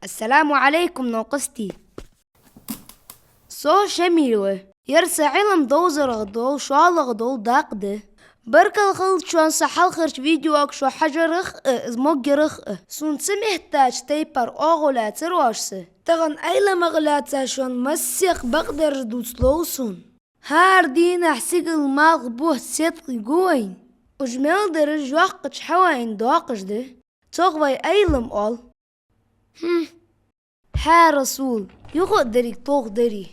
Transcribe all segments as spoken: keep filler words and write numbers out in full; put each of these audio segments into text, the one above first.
Ассаламу Ӏалайкум, новкъостий. Со Шамиль ва. Ер са Ӏилма довзарах дола шоллагӀа дола дакъа да. Баркал хилда шоана са хьалхарча видеога шо хьажарах а, из могъярах а. Сона ца меттача тайпара оагӀув лаьцар оаш са. Тахан Ӏилмах лаьца шоана массехк бакъдараш дувцалу сона. ХӀара дийнахьа сигала малх, бутт, седкъий гу вайна. Уж мел дараш йоккхача хьавайна доаккхаш да. Цох вай Ӏилма оал. Хм. Хьа, Расул, юха а деррига тох дарий.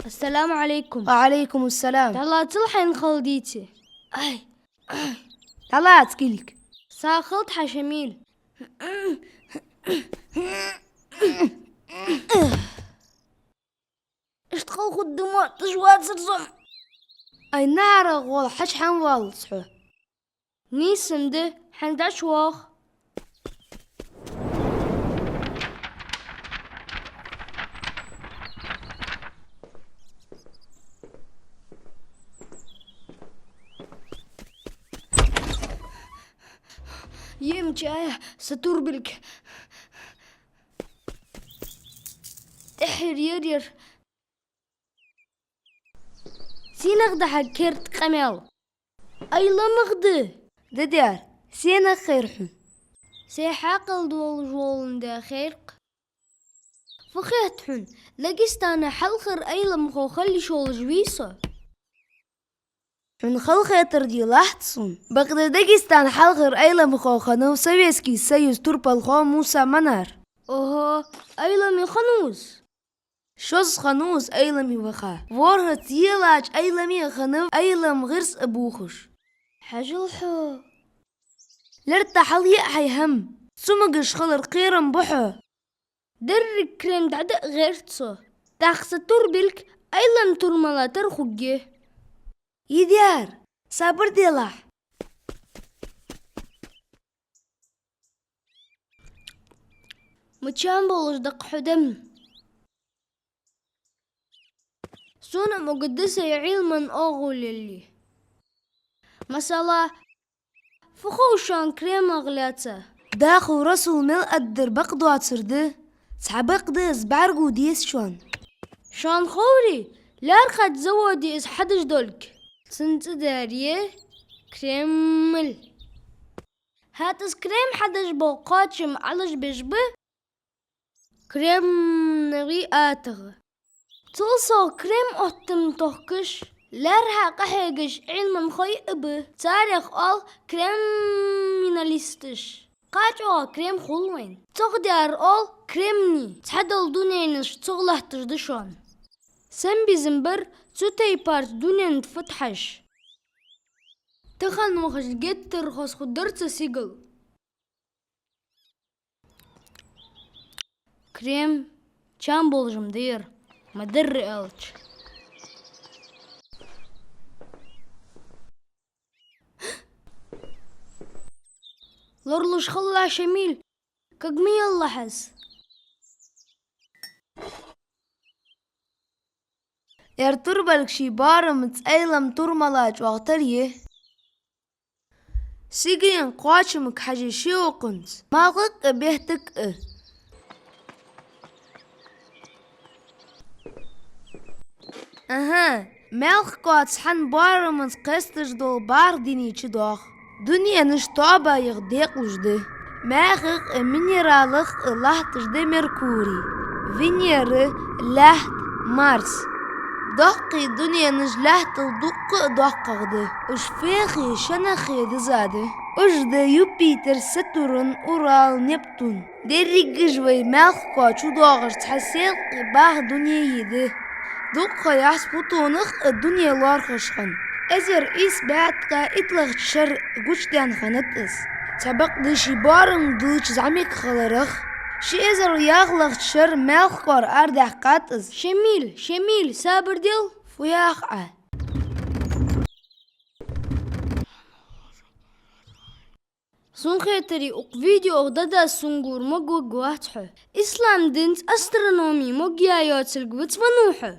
Ассаламу Ӏалайкум. Ва Ӏалайкум ассалам. ДӀалаца хьайна хала дийце. Ай. ДӀалаца кулг. СагӀа хилда хьа, Шамиль. Иштта хала хургда мотташ вацар со. Ай, наӀарга гӀолла, хьачу хӀана воаллац хьо? Нийса ма да, хӀанз дӀачувоагӀа. Ема чая са турбилг. ТӀеххьара ер яр. Сенах да хьа керда къамаьл? Ӏилмах да. Дедер, сенах хайра хьона? Сай хьаькъал долаш воландаь хайра-кх. Фу хет хьона, Дагестана хьалхара Ӏилманхо хила йиш йолаш вий со? Хьона хала хетар де латт сона. Бакъда Дагестана хьалхара Ӏилманхо хиннав Советский Союза турпалхо Муса Манар. Оҳо, Ӏилман хиннав из? Шозза хиннав из Ӏилман ваха. ВорхӀазза елача Ӏилман хиннав Ӏилман гӀирс а бувхаш. Хьажал хьо. ЛерттӀа хьалъяь хьай хӀама. Цамогаш хилар кхерам ба хьо. Деррига крем дӀадаь гӀерт со. ТӀаккха са турбилг Ӏилман турмала тара хургья. Йидар, сабар делахь. Мича болаш да-кх хьо дем? Сона могаргда сай Ӏилман оагӀув лелае. Масала, фу хов шоана кремах лаьца? Даху Расула мел аргдар бакъ доацар да. Цхьа бакъ да, из бӀаргагу деза шоана. Шоана ховрий, лаьрхӀача заводе из хьадеш долга? Цун цӀи дерригаш Кремль. ХӀаьта из крем хьадеш бола кхоачам Ӏалашбеш ба Кремль атагӀа. Цул совгӀа крем оттам тохкаш, лаьрхӀа къахьегаш Ӏилманхой а ба, царех оал криминалисташ. Кхачоа крем хул вайна. Цох дар оал кремний, цхьадола дуненаш цох латташ да шоана. Сен безам бар цу тайпарча дунен тӀа фу хьажа. Тахан вахача геттара хоза хургдар са сигала. Крем чам болаш ма дий ер, ма дарра аьлча. Лоралуш хилалахь, Шамиль, кагма еллахь аз. Ер турбалг ший боарамца Ӏилман турмала чӀоагӀа таръе. Сигален кхоачамга хьажа ший укхунца, малхага а, беттага а. АхӀа, маьлха кхоачаш хьа боарамца кхесташ дола бархӀ дуне чудоагӀа. Дуненаш тоабаех декъалуш да. МаьхагӀа а, минералах а латташ да Меркурий, Венера, Лаьтта, Марс. Доккхий дуненаш Лаьттал дуккха а доккхагӀа да. Уж фехе, шенахе диза да. Уж да Юпитер, Сатурн, Урал, Нептун. Дерригаш вай маьлха кхоачаш чудоагӀаш цхьа селкъе баха дуне я из. ДукхагӀа яц Плутонах а дуне лоархӀаш хинна. Эзар ийс бӀаь ткъаь иттлагӀча шера гучадаьнна хиннад из. Цхьабакъда ший боарам диллача зӀамига хиларах, ши эзар ялхлагӀча шера маьлха кхоара арадаьккхад из. Шамиль, Шамиль, сабар дел! Фу йоах Ӏа? Сона хетаре, укх видеох дӀадас сона гур могаваргвац хьо. Ислам динца астрономи могаяь йоацилга вицвеннав хьо?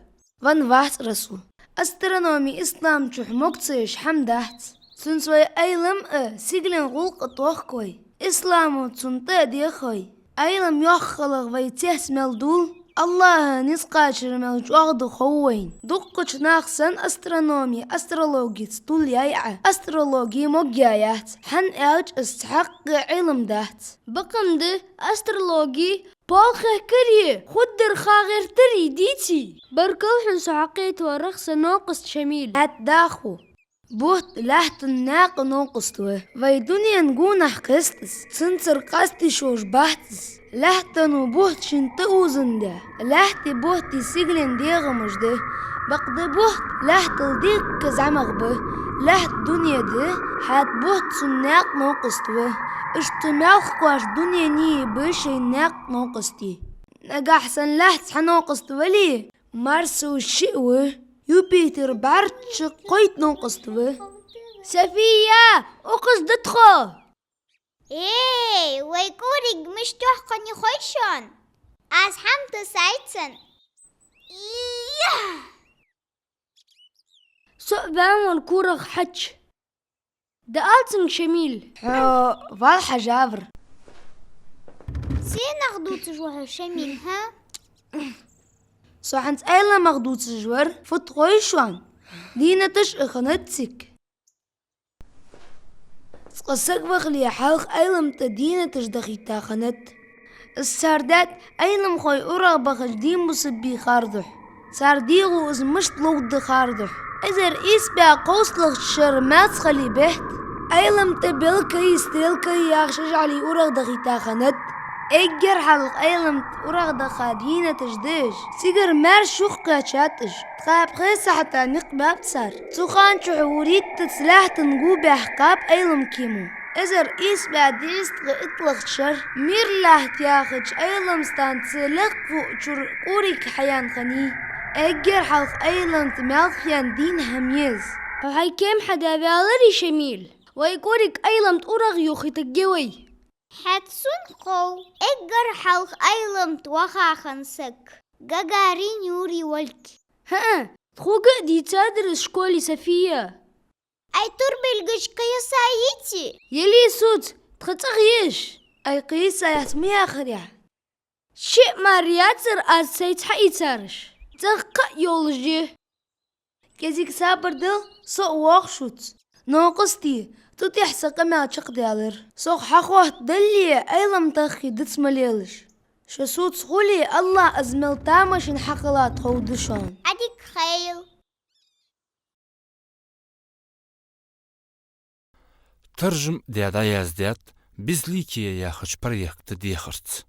Венна вац, Расул. Астрономи ислам чу мог ца еш хӀама дац. Цунца вай Ӏилма а, сигален гӀулакх а тохк вай. Исламо цунна тӀа а дехай. Ӏилма йоккха хилар вай цецъяь мел дул, АллахӀа низ кхачар мел чӀоагӀа да хов вайна. Дуккхача наха санна астрономи астрологица туллаяьй Ӏа. Астрологи могаяь яц, хӀана аьлча из цхьаккха Ӏилма дац. Бакъда, астрологи полхехкари хургдар хьагӀертари дийцай. Баркал хьона со хьакхетарах, са новкъост Шамиль. ХӀаьта даху. Бутт лаьттан наькъа новкъост ва. Вай дунен гонахьа кхест из, цунцара къаста йиш йолаш бац из. Лаьттано бутт шийна тӀаузандаь, лаьттеи бутти сигален дегӀамаш да. Бакъда бутт лаьттал дикка зӀамагӀа ба. Лаьтта дуне да, хӀаьта бутт цун наькъа новкъост ва. Иштта малх кхоачаш дуне а ба шоай наькъа новкъостий. Нагахьа санна лаьтта цхьа новкъост вале, Марс шиъ ва, Юпитер бӀарчча кхойтта новкъост ва. София, укхаза да тхо! Эй, вай кӀориг мишта йоккха я хой шоана? Аз хӀама тасайт цунна. Ийя! Со а ваьннав корах хьача. Да ала цунга, Шамиль. Хьо вал хьажавр. Сенах дувцаш ва хьо, Шамиль, хӀа? Со хӀанз Ӏилмах дувцаш вар, фуд хой шоана? Дийнаташ а хиннад цига. Цкъа саг вахале хьалха Ӏилма тӀа дийнаташ дахийта хиннад. Из цар даьд Ӏилманхой урагӀ бахача дийна бусалба хар духьа. Цар дегӀо из мишта ловргда хар духьа. Эзар ийс бӀаь кховзткъалагӀча шера маьцхалий бетта Ӏилма тӀа белкаи стрелкаи яха шажагӀалий урагӀ дахийта хиннад. Эггара хьалха Ӏилма тӀа урагӀ даха дийнаташ да уж. Цигара маьрша юхакхаьчад уж. Тха пхе сахьата никъ баьб цар. Цу хана чухь вуриттаца лаьттан гу баьхкаб Ӏилма кема. Эзар ийс бӀаь дезткъа итталагӀча шера Мир-лаьтта яхача Ӏилман станце лакхвуъ чура кӀориг хьаяьнна хиннай. Эггара хьалха Ӏилма тӀа маьлхаяьнна дийна хӀама я из. Хьо хьай кема хьадаь ваьларий, Шамиль? Вай кӀориг Ӏилма тӀа урагӀ юхийтаргья вай. ХӀаьта сона хов, эггара хьалха Ӏилма тӀа ваха хинна саг Гагарин Юрий волга. ХӀаа, тхога а дийцадар из школе, София. Ай, турбилгаш кхеса йиций? Яле соца, тха цӀагӀа еш. Ай, кхийса яц ма яхарий Ӏа. Шиъ мара яцар аз сайца хьаийцараш. ЦӀагӀа кхаъ йолаш я. КӀезига сабар дал, со а воагӀа шуца. Новкъостий, цу тӀехьа са къамаьл чакхдаьлар. Сох хьахоттадале, Ӏилма таххе диц ма лелаш. Шо соца хуле, АллахӀа из мел тамашийна хьакхеллад ховргда шоана. Ӏадика хийла. Таржам даь дӀаяздаьд «Безликие» яхача проекта дехарца.